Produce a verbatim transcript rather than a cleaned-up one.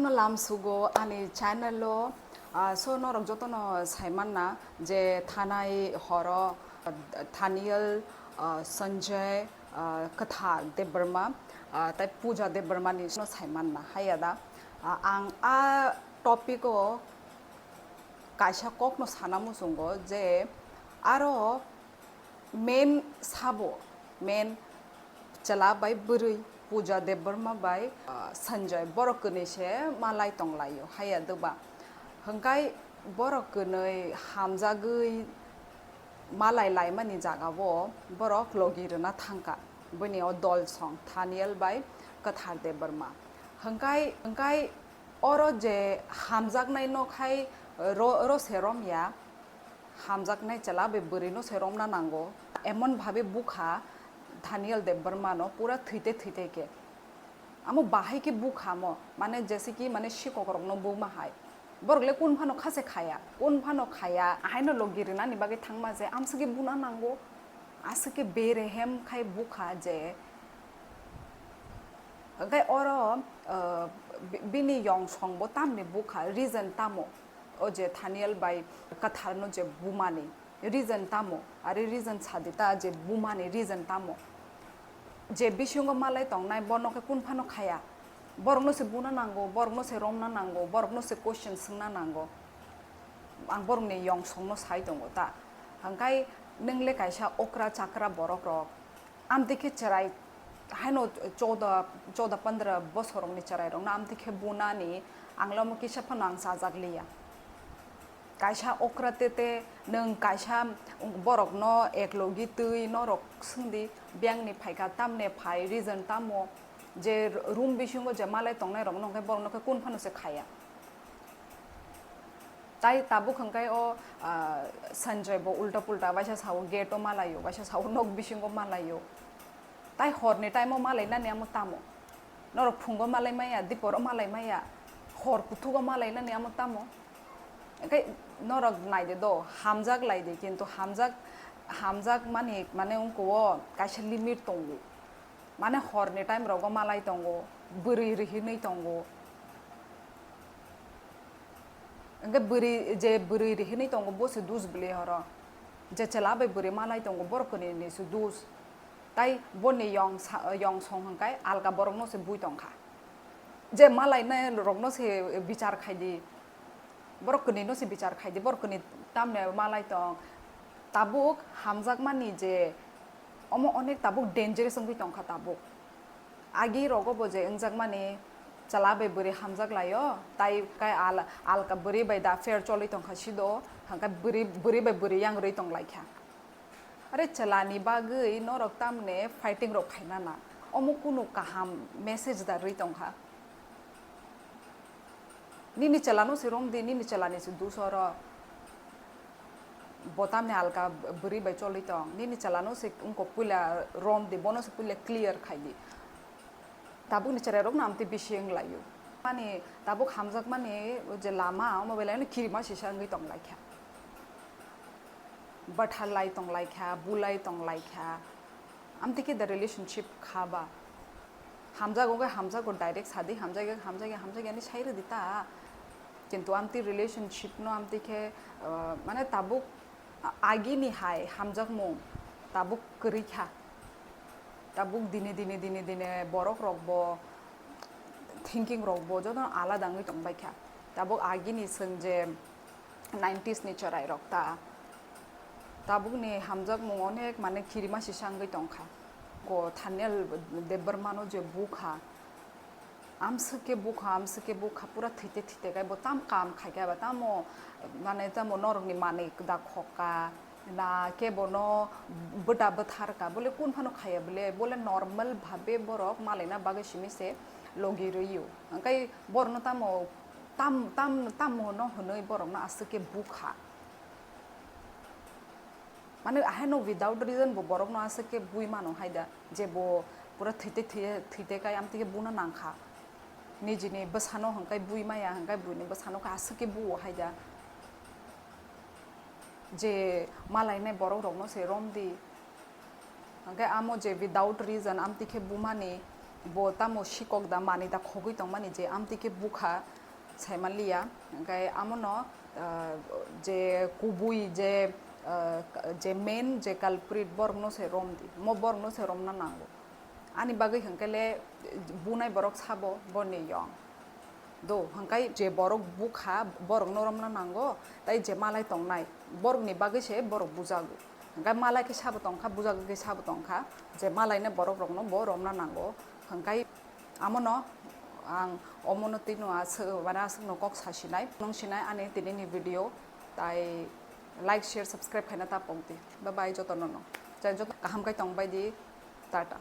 Lamsugo ani channel o, ah, so norok jotono saimanna je thanai horo, ah, Thaniel, ah, Sanjay, ah, Kwthar Debbarma, ah, tai Puja Debbarma ni no saimanna hayada. Ah, ang a topic o kaisa kokno sana muchungo je aro main sabo, main chwla bai bwrwi Puja Debbarma bai, ah, Sanjay, borok kwnwi se malai tonglaio haya doba. Hwnkhe borok kwnwi hamjagwi malai laimani jagao borok logi rwna thangkha. Bini o dol song Thaniel bai Kwthar Debbarma. Hwnkhe, hwnkhe oro je hamjaknai no khai ro-, rose romya, hamjaknai chwla bai bwrwi no se romna nango. Emon bhabe bukha Thaniel Debbarma no pura thwite thwite khe. Amo bahai khe bukha mo, mane jese ki mane sikok rok no buma hai. Borok le kun phano kha se khaya, kun phano khaya, ahaino logi rwnani bagwi thangma je amswkhe buna nango, aswkhe berehem khai bukha je. Hwnkhe oro, uh, bi-, bini yong song bo tamni bukha, reason tamo? O je Thaniel bai Kwthar no je bumani reason tamo? Are reason sadi ta je bumani reason tamo? Je bisingo malai tongnai bono khe kun phano khaya. Borok no se buna nango, borok no se romna nango, borok no se question swngna nango. Ang borok ni yong song no sai tongo ta. Hwnkhe nwng le kaisa okra chakra borok rok. Amtwi khe chwrai haino chouda, chouda pondro bosorokni chwrairokno amtwi khe bunani ang le omo kisa phano ang chajak liya. Kaisa okra tete nwng kaisa borokno eklogi twi norok swngdi, biyangni phaikha tamne phai, reason tamo? Je room bisingo je malai tongnairokno hwnkhe borokno khe kun phano se khaya. Tai tabuk hwnkhe o, ah, Sanjay bo ulta pulta waisa sao, gate o malaio, waisa sao nok bisingo malaio. Tai horni time o malainani amo tamo? Norok phungo malai maya, dipor o malai maya, hor kuthugo malainani amo tamo? Hwnkhe norok naide do, hamjak laide, kintu hamjak, hamjak mani, mane wngkho o kaisa limit tongo. Mane horni time rogo malai tongo, bwrwi rihinwi tongo. Hwnkhe bwrwi, je bwrwi rihinwi tongo, bo se dus bwlwi horo. Je chwla bai bwrwi malai tongo, borok kwnwi ni se dus. Tai boni yong sa-, yong song hwnkhe alka borokno se bui tongkha. Je malainai rokno se bichar khaidi. Borok kwnwi no se bichar khaidi, borok kwnwi tamne malai tong. Tabuk hamjakmani je omo onek tabuk dangerous wngwi tongkha tabuk. Agi rogo bo je wngjakmani chwla bai bwrwi hamjak laio, tai kai al-, alka bwrwi bai da affair choli tongkha sido, hwnkhe bwrwi, bwrwi bai bwrwi yang rwi tong laikha. Are chwlani bagwi norok tamne fighting rok khaina na? Omo kunu kaham message da rwi tongkha? Nini chwlano se romdi, nini chwlani se dus oro. Bo tamni alka bwrwi bai choli tong. Nini chwlano se wngkok puila romdi, bono se puila clear khaidi. Tabukni chwrairokno amtwi bisi wnglaio. Mani tabuk hamjakmani je lama, omo belai no kirima sisa wngwi tonglaikha. Bwtharlai tonglaikha, bulai tonglaikha. Amtwi khe the relationship kha ba? Hamjago khe hamjago, direct sadi, hamjagya, hamjagya, hamjagya hinwi sai rwdi ta. Kintu amtwi relationship no amtwi khe, ah, mane tabuk a-, agini hai hamjakmung tabuk kwrwi kha. Tabuk dini, dini, dini, dini borok rok bo, thinking rok bo joto alada wngwi tongbai kha. Tabuk agini chwng je nineties ni chwrai rok ta, tabukni hamjakmung onek mane kirima sisa wngwi tongkha. Ko Thaniel Debbarma no je bukha, amswk khe bukha, amswk khe bukha, pura thwite thwite kai bo tam kam khai kha ba, tamo mane tamo norokni manwi da khokka, na khe bono bwda bwtharka, bole kun phano khaya bole, bole normal bhabe borok malaina bagwi simi se logi rwio. Hwnkhe borokno tamo tam, tam, tamo no hwnwi borokno aswk khe bukha. Mane, ahaino without reason bo borokno aswk khe bui mano hai da, je bo pura thwite, thwite, thwite kai amtwi khe buna nangkha. Nijini bwsano hwnkhai bui maya, hwnkhai buini bwsano khe aswk khe buo hai da. Je malainai borok rokno se romdi. Hwnkhe amo je without reason amtwi khe bumani, Bo tamo sikok da, manwi da khogwi tongmani je amtwi khe bukha saimanliya. Hwnkhe amono, ah, je kubui je, ah, je main je culprit borokno se romdi, mo borokno se romna nango. Ani bagwi hwnkhe le bunai borok sabo boni yong. Do, hwnkhe je borok bukha, borokno romna nango, tai je malai tongnai, borokni bagwi se borok bujago. Hwnkhe malai khe sabo tongkha, bujagwi khe sabo tongkha, je malaino borok rokno bo romna nango. Hwnkhe amono ang omono tino aswk, mane aswkno kok sa sinai, nung sinai ani tinini video, tai like, share, subscribe khaina ta pokdi. Bye bye jotono no. Chai joto kaham khai tongbai di. Tata.